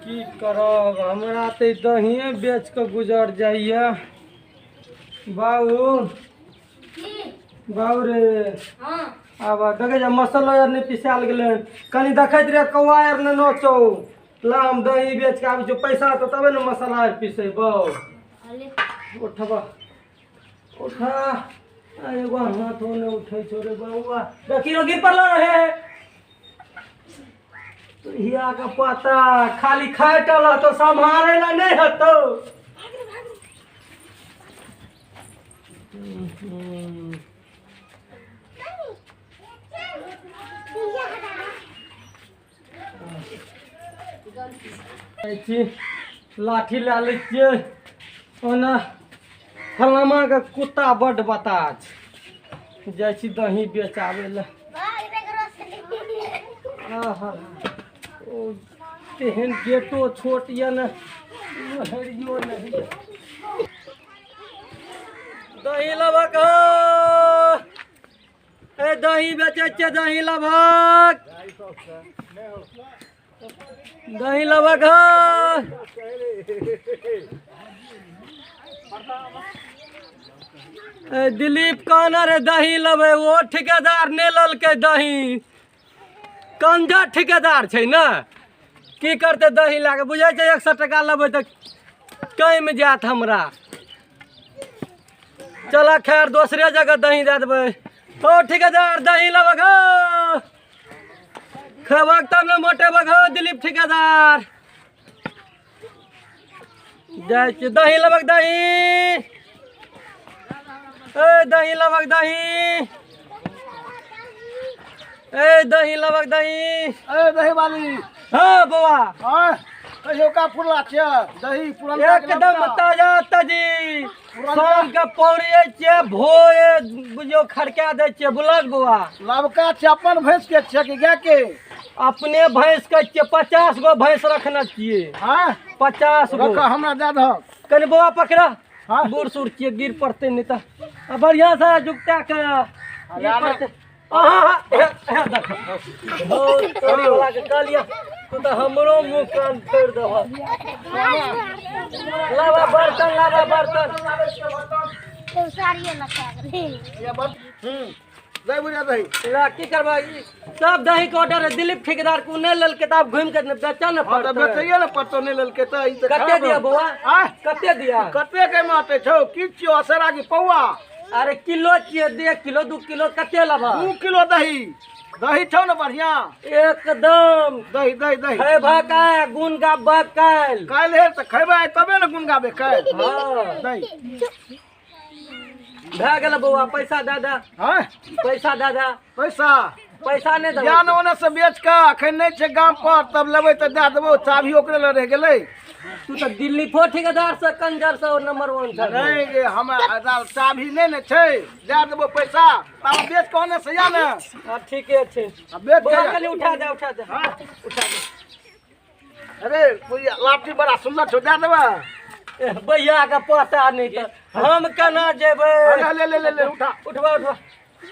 की करब, हमरा तऽ ई दहिए बेच कऽ गुजर जाइए। बाबू बाबू रे। हाँ। आब देखै छै मसल्लो आर नहि पिसायल गेलै हन। कनि देखैत रहे कौआ आर नहि नोचौ। ला हम दही बेच कऽ आबै छियौ, पैसा तऽ तबे ने मसाला आर पिसेबौ। अरे। उठबा उठा, आ एगो हाथो नहि उठै छौ रे बौआ। देखियो गिर पड़लो रहे हिया के पता, खाली खाय टल तो सम्हारे ला नहीं हतो। छी लाठी लए लै छियै। ओना फलामाके कुत्ता बड्ड बता छै। जाइ छी दही बेचाबै लए। आहा, ओ तेहन गेटो छोट यऽ ने, हरियो नहि। दही लेबक हौ? ए दही बेचै छियै, दही लेबक? दही लेबक हौ? ए दिलीप कहने रे दही लेबै, ओ ठेकेदार नहि लेलकै दही। कंजर ठेकेदार छै ने, की करतै दही लए कऽ? बुझै छै 100 टका लेबै तऽ कमि जायत हमरा। चल खैर दोसरे जगह दही दए देबै। ओ ठेकेदार दही लेबक हौ? खेबक तब ने मोटेबक हौ दिलीप ठेकेदार। जाइ छियै दही लेबक? दही, ए दही लेबक? दही, ए दही लेबक? दही। ए दही वाली। हाँ बौआ। हाँ कहियो का फुरला छियै दही पुरनका के? एकदम लबका? ताजा ताजी, शाम के पौड़िए छियै, भोरे बुझियौ खड़का दै छियै। बुलक बौआ। लबका छै? अपन भैंस के छियै कि गाय के? अपने भैंस के छियै, 50 गो भैंस रखने छियै। हाँ। 50 गो। रख, हमरा दए दहक। कनि बौआ पकड़ा। हाँ। बूढ़ सूढ़ छियै, गिर पड़तै नहि तऽ। आ बढ़िआँ से जुगता के गिर पड़तै। अहाँ हे, हे, देखो। ओ, तोरी वाला के कहलियै, तू तऽ हमरो मुँह कान फोड़ि देबह। लाबा बर्तन, लाबा बर्तन। तो साड़िए लगा गेलै। ये बस दही बुझा दही। ला की करबै, ई सब दही के ऑर्डर है। दिलीप ठेकेदार को नहि लेलकै तऽ आब घुमि के बेचऽ ने हाँ तऽ पड़तै। बेचैये ने पड़तौ, नहि लेलकै तऽ ई तऽ कते खराब दिया रहतौ। बौआ? आँय? कते दिया? कते के माटे छौ? की छियौ, असरा की पौआ? अरे किलो छियै, 1 किलो 2 किलो कते लेबह? 2 किलो दही। दही छौ ने बढ़िया? एकदम। दही दही दही। खैबह काल्हि, गुण गाबह काल्हि। काल्हि हे तऽ खैबै आइ तबे ने गुण गाबै काल्हि। हाँ। दही भए गेल बौआ, पैसा दए दे। हाँ? पैसा दए दे। पैसा? पैसा नहि देबै? ज्ञान ओने से बेच कऽ अखन नहि छै गाम पर, तब लेबै तऽ दए देबौ। चाभी ओकरे लग रहि गेलै। तू तऽ दिल्ली फो ठेकेदार से कंजर से नंबर वन छै। नहि गे, हमरा चाभी नहि ने छै। दए देबौ पैसा, तब बेच कऽ ओने से या ने। हाँ ठीके छै। आ बेच बौआ कऽ कनि उठा दे, उठा दे। हाँ? उठा दे। अरे भैया, लाठी बड़ा सुंदर छौ, दए देबै? ए, भैया के पता नहि तऽ हम केना जेबै? ले ले ले ले ले, उठा। उठबा उठबा,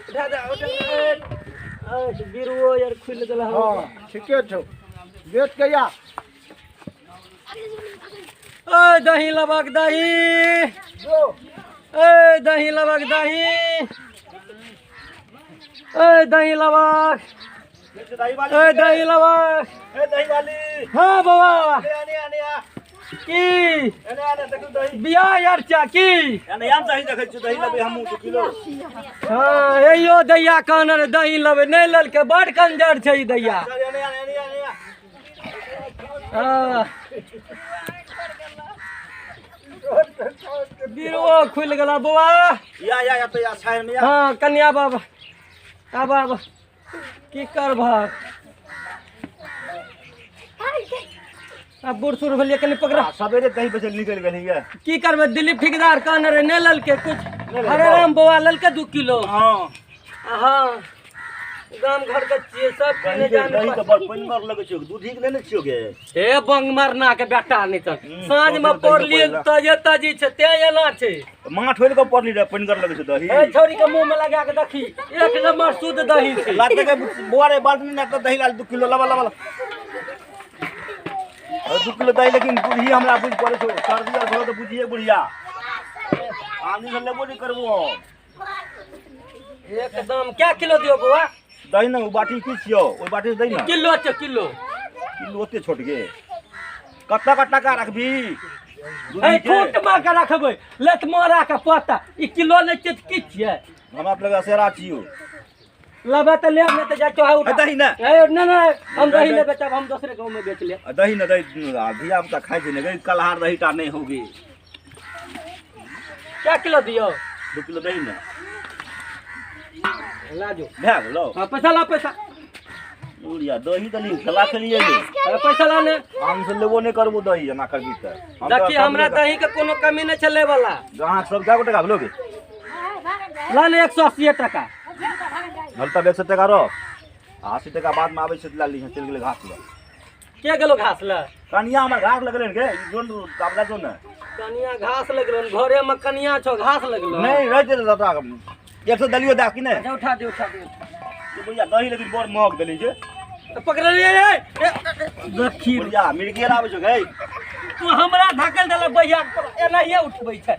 उठा दे, उठा दे। ए, बिरुओ यार खुलि गेल। हाँ ठीके छौ, बेच के या। ए दही लबक दही। जो। ए दही लबक दही, ए दही लबक, ए दही लबक। ए दही वाली। हाँ बौआ। आने आने आ। की? एने आने, देखू दही। बियाह यार चा की? एने आम दही देखै छी, दही लेबै हमहूँ 2 किलो। हाँ एयो दैया कहने रहे दही लेबै, नहि लेलकै। बड़ कंजर छै ई दैया। चल एने आने, एने आने आ। हाँ बिरुओ खुलि गेल बौआ। या या या तो या छाया में या। हाँ कन्या बाबा, आब आब की करबह? आब बूढ़ सूढ़ भेलियै, कनि पकड़ा। सवेरे दही बेचै निकलि गेलियै। की करबै, दिलीप ठेकेदार कहने रहे, नहि लेलकै कुछ। हरे राम बौआ लेलकै 2 किलो। हाँ। हाँ गाम घर के छियै सब दही के के जान। दही के बड़ पानि लगै छौ, दूध ठीक नहि ने छियौ गे? हे बंग मरना के बेटा, नहीं तऽ साँझ में दही के पड़लियै पड़ला। तजे तजी छै तें एना छै। माथ होइल के पड़ली रे, पानि लगै छौ दही। ए छौड़ी के मुंह में लगा के देखी, एक नंबर शुद्ध दही छै। लाते के बुआ रे, बाल्टी ने दही लाल 2 किलो लबा लबा। 2 किलो दही, लेकिन दूधी हमरा बुझि पड़ै छौ, सर्दी आर भेलो तऽ बुझिए बुढ़िया। आदमी से लेबो नहि करबो हम। एकदम। क्या किलो दियो बौआ? दही ने, ओ बाटी की छियौ? ओहि बाटी से दही ने। किलो छै, किलो। किलो ओते छोट गे? कत्ता का टका रखबी? ए फूट मार के रखबै लत मारा के पता। ई किलो नहि छियै तऽ की छियै? हमरा लगे असेरा छियौ। लेबै तऽ लेब, नहि तऽ जा चौहा उठा। दही ने। ए नहि नहि, हम दही नहि बेचब, हम दोसरे गाँव में बेच लेब। दही ने, दही धिया पुता खाइ छै ने गे, कलहार दही टा नहि होगी। क्या किलो दियौ? 2 किलो दही ने। ला जो। भए गेलौ? हाँ, पैसा ला, पैसा। बुढ़िया दही दली खेला खेलिए गे। अरे पैसा ला ने। हम से लेबो नहि करबो दही, एना करबी तऽ हम तऽ। देखी, हमरा दही के कोनो कमी नहि छै लै वाला। अहाँ सब कए गो टका भेलो गे? ला ने, 180 टका। हल तब 100 टका रह, 80 टका बादमे आबै छै तऽ लए लीहे। चलि गेलै घास लए। के गेलो घास ले? कनिया हमर घास लगलै ने गे, जोन काबला जो ने। कनिया घास लगलो? घरे में कनिया छौ, घास लगलो? नहि रहि जेतै दादा, 100 दलियो दए कि नहि? अच्छा, उठा दे, उठा दे। बुढ़िया दही लेकिन बड़ महग देली छै। पकड़लिए, देखी। बुढ़िया मिर्गी आबै छौ गे। तू हमरा धकेल देलक भैया, एनाहिए उठबै छै।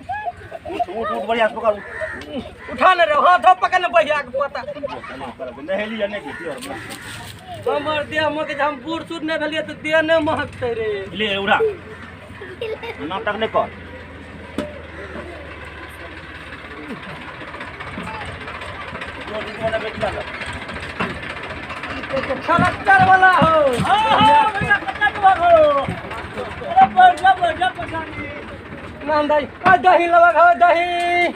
उठ उठ उठ, बढ़िया से पकड़, उठ। उठा ने रे, हाथ हो, पकड़ ने भैया के पता। नहेली या नहि गेली? हमर देह महकै छै, हम बूढ़ सूढ़ नहि भेलियै तऽ देह नहि महकतै रे? ले उठा, नाटक नहि कर। ट्रैक्टर वाला हो। अरे बढ़िया बढ़िया परेशानी। नाम दही, ओ दही लबक हो, दही,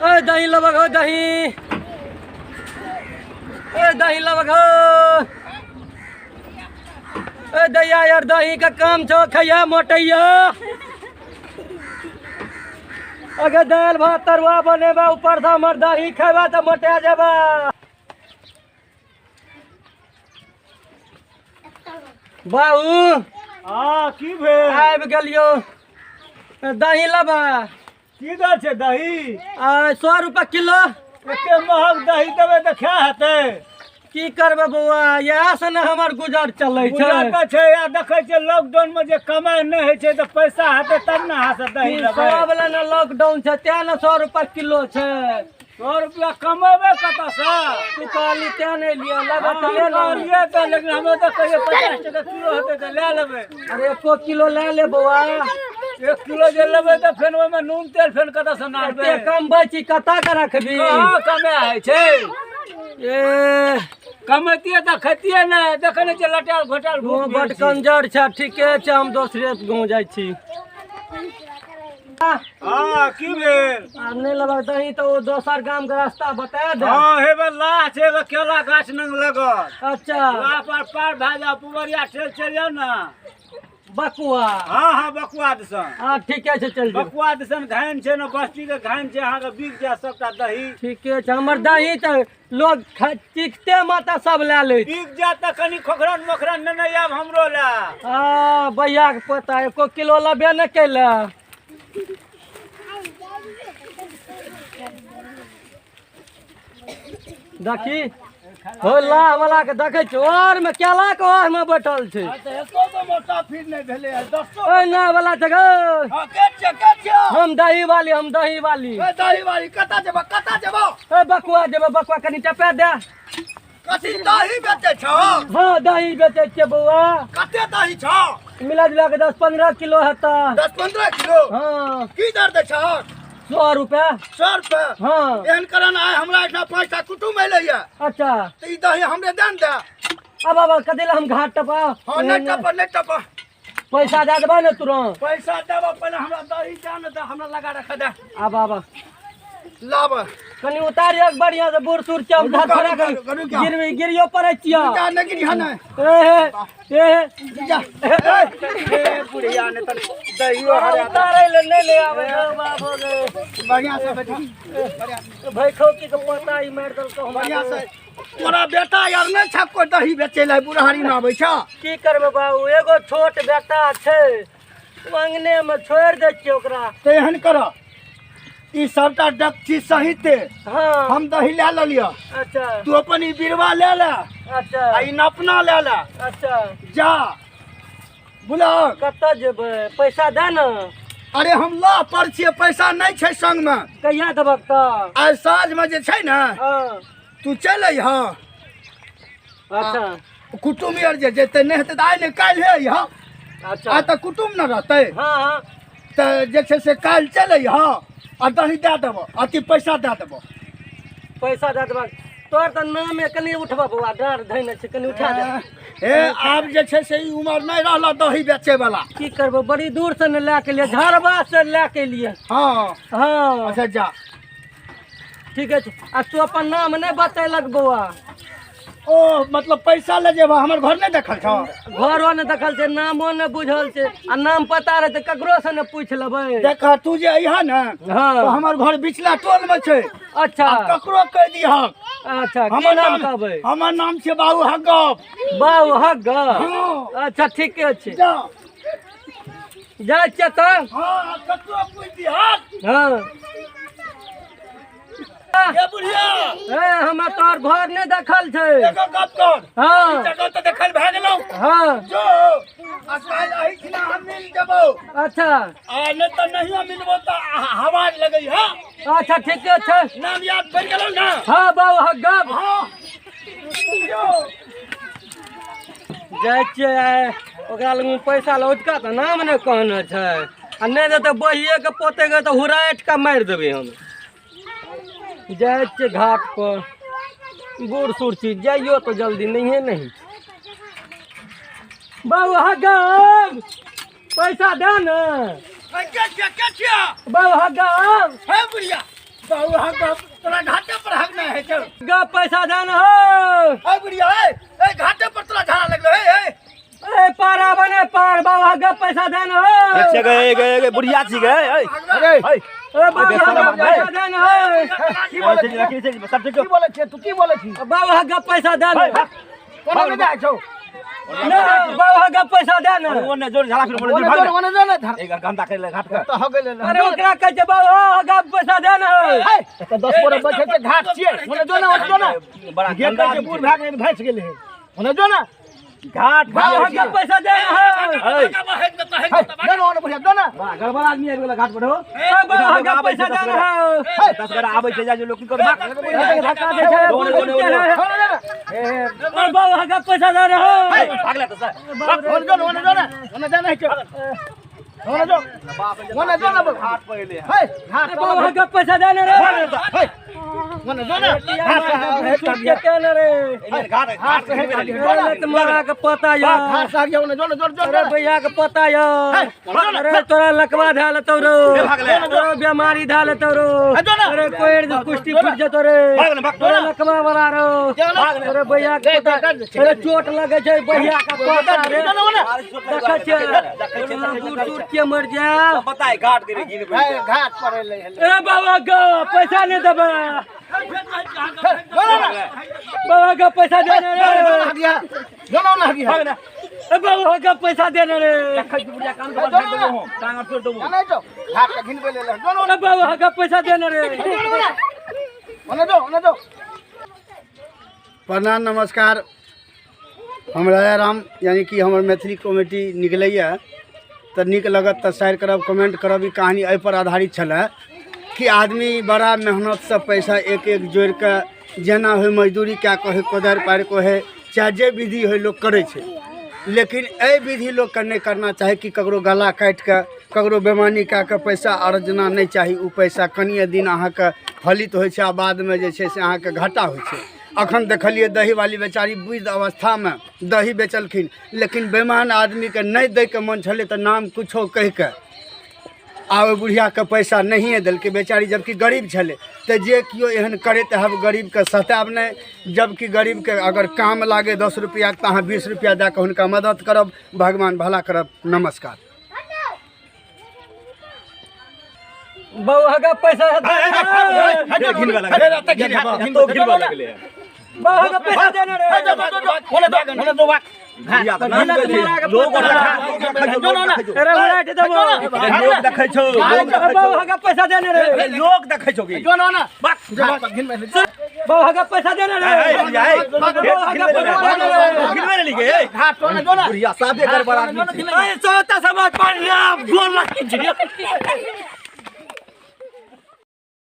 ओ दही लबक हो, दही, ओ दही लबक हो। ए दैया यार, दही के काम छौ, खैया मोटैया। अगर दालि भात तरुआ बनेबा, ऊपर से हमर दही खेबा तऽ मोटा जेबा। बाबू। हाँ, की भेल? आबि गेलियो, दही लेबा? की दर छै दही? आ 100 रुपआ किलो। एते महग दही देबै तऽ खा हेतै? की करबै बौआ, इएह से ने हमर गुजर चलै छै। गुजर तऽ छै, आ देखै छियै लॉकडाउन मे जे कमाइ नहि होइ छै, तऽ पैसा हेतै तब ने अहाँ से दही लेबै। सब लए ने लॉकडाउन छै, तें ने 100 रुपआ किलो छै। 100 रुपया कमेबै कतऽसँ? तू कहली तें नहि लिअ, लेबै तऽ ले ने। कहलियै तऽ, लेकिन हमे तऽ कहियै 50 टका किलो हेतै तऽ लए लेबै। अरे एको किलो लए ले बौआ। 1 किलो जे लेबै तऽ फेर ओहिमे नून तेल फेर कतऽसँ आनबै? एते कमबै छी, कतऽ के रखबी? कहाँ कमाइ होइ छै? ए कमैतियै तऽ खैतियै ने, देखै नहि छियै लटायल घोटायल ओ भूख बड कंजर छै। ठीके छै, हम दोसरे गाँव जाइ छी। हँ, की भेल? आब नहि लेबै दही तऽ ओ दोसर गाम के रास्ता बता दे। हँ, हेबे लाह छै, हेबे केला गाछ नंग लगल। अच्छा। लाह पर पार भए जाओ, पुबरिया ठेल चलि जाउ ने। बकुआ? हँ हँ, बकुआ दिसन। हँ, ठीके छै, चलि जेबै। बकुआ दिसन घाइन छै ने, बस्ती के घाइन छै, अहाँके बिक जायत सबटा दही। ठीके छै, हमर दही तऽ लोग चिखते माता सब लए लै छै। बिक जायत तऽ कनि खोखरन मोखरन नेने आयब हमरो लए। हँ, भैया के पोता एको किलो लेबे नहि कैले। देखी हो, लाह वाला के देखै छी, ओर में केला के ओर में बैठल छै। तऽ एको गो मोसाफिर नहि भेलै दसो। ओइ ना वाला छै गो। हँ, के छियै, के छियै? हम दही वाली, हम दही वाली। ए दही वाली, कतऽ जेबऽ, कतऽ जेबऽ? ए बकुआ जेबै, बकुआ, कनि टपा दे। कथी दही बेचै छौ? हँ, दही बेचै छियै बौआ। कते दही छौ? मिला जुला के 10-15 किलो हेतै। 10-15 किलो? हँ। की दर दै छौ? 100 रुपआ। 100 रुपआ? हँ। एहन करन, आइ हमरा एहिठाम पाँचटा कुटुम एलैया। अच्छा। तऽ ई दही हमरे दे ने दे। अब अब कथी लए हम घाट टपा? हँ, नहि टप, नहि टप। पैसा दए देबै ने तुरंत? पैसा देबऽ, पहिले हमरा दही दे ने दे, हमरा लगा रख दे। आब आब। लाब। कनि उतारियो बढ़िया से, बूढ़ सूढ़ छै, हम रुका, धड़फड़ा रुका, के रुका, रुका। गिरबी गिरियो पड़ै छियै। जा, नहि गिरिहा नहि। ए हे, ए हे। जा ए बुढ़िया ने तनी दहियो हरा दे। उतारै लए नहि ले आबै हौ बाबू रे। बढ़िया से बैठा, बढ़िया से। भाई खौकी के पता ई मारि देलकौ हमरा। बढ़िया से। तोरा बेटा यार नहि छ कोइ दही बेचै लए बुढ़ारी मे आबै छ? की करबै बाबू, एगो छोट बेटा छै, ओ अंगने मे छोड़ि दै छियै ओकरा। तऽ एहन कर, ई सबटा डकची सहित हम दही लए लेलियऽ। अच्छा। तू अपन ई बिरवा ले ले। अच्छा। आ ई नपना ले ले। अच्छा। जा। बुला। कतऽ जेबै? पैसा दे ने। अरे हम लऽ पर छियै, पैसा नहि छै संगमे। कहिया देबक तऽ? आइ साँझमे जे छै ने, हँ। तू चलि अइहऽ। अच्छा। कुटुम आर जे जेतै, नहि हेतै तऽ आइ नहि काल्हि अइहऽ। अच्छा। आइ तऽ कुटुम ने रहतै। हँ हँ। तऽ जे छै से काल्हि चलि अइहऽ आ दही दए देबऽ, अथी पैसा दए देबऽ। पैसा दए देबक। तोहर तऽ नामे कनि उठबऽ बौआ, डाँर धैने छै, कनि उठा दे। हे, आब जे छै से ई उमर नहि रहल दही बेचै वाला। की करबो, बड़ी दूर से ने लए के लिए, झरबा से लए के लिए। हँ। हँ। अच्छा जा। ठीके छै। आ तू अपन नाम नहि बतेलक बौआ। ओ मतलब पैसा ले जेबा, हमर घर नहि देखल छौ? घरो नहि देखल छै, नामो नहि बुझल छै। आ नाम पता रहै तऽ ककरो से नहि पूछि लेबै। देख, तू जे अइहा ने, हँ, तऽ हमर घर बिचला टोल में छै। अच्छा। आ ककरो कहि दिहक। अच्छा, की हमर नाम नाम कहबै? हमर नाम छै बाबू हगब। बाबू हग? हँ। अच्छा, ठीके छै। जा। जाइ छियै तऽ। हँ, आ ककरो पूछि दिहक। हँ। ए बुढ़िया। ए, हमरा तोहर घर नहि देखल छै। एगो गप कर। हँ। जगह तऽ देखल भए गेलौ। हँ। जो, आ काल्हि एहिठिना हम मिल जेबौ। अच्छा। आ नहि तऽ नहियो मिलबो तऽ हवा लगै है। अच्छा, ठीके छै। नाम याद पड़ि गेलौ ने? हँ, बाबू हगब। हँ, जो। जाइ छियै आइ ओकरा लग पैसा लौटका तऽ नाम नहि कहने छै, आ नहि देतै बहिएके पोतेके तऽ हुराटि कऽ मारि देबै। हम जाइ छियै घाट पर। बूढ़ सूढ़ छी, जाइयो तऽ जल्दी नहिए नहि। बाबू हगब, पैसा दे ने। के छिया, के छिया? बाबू हगब। हे बुढ़िया, बाबू हगब तोरा घाटे पर हग नहि होइ छौ। गप पैसा दे ने हो। हे बुढ़िया, हे ए घाटे पर तोरा झाड़ा लगलो? हे हे। ए पार आबे ने पार। बाबू हगब, पैसा दे ने हो। एक गए गए गए, बुढ़िया छी गए। ए। अरे। ए। ए बाबू हगब, पैसा दे ने हो। की बोलै छी? छी? सब ठीक। की बोलै छियै तू? की बोलै छी? बाबू हगब, पैसा दे ने। कोना नहि जाइ छौ? ने बाबू हगब, पैसा दे ने। ओने जोर झाड़ा फिर बोले। ओने भाग। जो, ओने जो ने धर। एक गंदा कर ले घाट के। तऽ हो गेलै। अरे, ओकरा कहै छै बाबू हगब, पैसा दे ने हो। हे, तऽ 10 गोरे बैठे छै, घाट छियै। ओने जो ने, ओने जो ने। बड़ा जे गंदा कहै छै बूढ़ भए गेलै, भैंस गेलै हे। ओने जो ने। घाट। बाबू हगब, पैसा दे ने हो। ए। हे, जो ने ओने बुढ़िया, जो ने। बड़ा गड़बड़ आदमी आबि गेल घाट पर हो। ए बाबू हगब, पैसा दे ने हो। 10 गोरा आबै छै, जाइ छै लोक, की करबै? धक्का दै छै। ओने, ओने, ओने। ओने जो ने। ए बाबू हगब, पैसा दे ने हो। भागले तऽ सर। ओने जो ने, ओने जो ने। ओने जा नहि छौ। ओने जो। ओने जो ने। घाट पर एले। हे, घाट। ए बाबू हगब, पैसा दे ने रे। हे, ओने जो ने। घाट से के केने रे? घाट घाट से अरे तऽ मरा के पता यऽ। घाट से आगे ओने जो ने, जो जो। अरे भैया के पता यऽ। अरे तोरा लकवा धए लेतौ रो, तोरा बेमारी धए लेतौ रो। अरे कोई कुश्ती फुट जेतौ रे, तोरा लकवा वाला रो। अरे भैया के पता, अरे चोट लगे छै भैया के पता रे। देखै छियै बूढ़ सूढ़ के मर जाए। बताए घाट के गिन। हे, घाट पर एलै हे। ए बाबा गो, पैसा नहि देबै। बाबा के पैसा देने रे। हगिया जो ने, ओने हगिया। ए बाबा के पैसा देने रे। टांग तोड़ देबो। नहीं तो घाट के घिनबे ले जो ने। ए बाबा के पैसा देने रे। ओने जो, ओने जो। प्रणाम, नमस्कार। हम राजा राम, यानी कि हमर मैथिली कॉमेडी निकलैए तऽ नीक लगत तऽ शेयर करब, कमेंट करब। ई कहानी एहिपर आधारित छलै कि आदमी बड़ा मेहनतसँ पैसा एक एक जोड़िकऽ, जेना होइ मजदूरी कए कऽ होइ, कोदारि पारि कऽ होइ, चाहे जे विधि होइ, लोक करै छै। लेकिन एहि विधि लोकके नहि करना चाही कि ककरो गला काटि कऽ, ककरो बेमानी कए कऽ पैसा अर्जना नहि चाही। ओ पैसा कनिए दिन अहाँके फलित होइ छै आ बादमे जे छै से अहाँके घाटा होइ छै। अखन देखलियै दहीवाली बेचारी वृद्ध अवस्थामे दही बेचलखिन, लेकिन बेमान आदमीके नहि दैके मन छलै तऽ नाम किछो कहि कऽ आ ओहि बुढ़ियाके पैसा नहिए देलकै बेचारी, जबकि गरीब छलै। तऽ जे केओ एहन करैत हैब, गरीबके सतायब नहि। जबकि गरीबके अगर काम लागै 10 रुपैआके तऽ अहाँ 20 रुपैआ दए कऽ हुनका मदद करब। भगवान भला करब। नमस्कार। बाबू हगब, पैसा। घिनबा लगले। बाबू हगब, पैसा देने रे। ओने जो, ओने जो। लोग अरे उड़ाटि देबो। लोग देखै छौ, लोग देखै। बाबू हगब, पैसा देने रे। छौ, लोग देखै छौ की? जो ने, ओने घाट पर घिनबे। बाबा के पैसा देना रे। ए, बुढ़िया, ए, बाबा के पैसा देना रे। गिनबे नहीं लिखे, ए। घाट तो ने जो ना। बुढ़िया साफे गड़बड़ आदमी छै। अरे सौता समाज पर राम गोल लगी छै।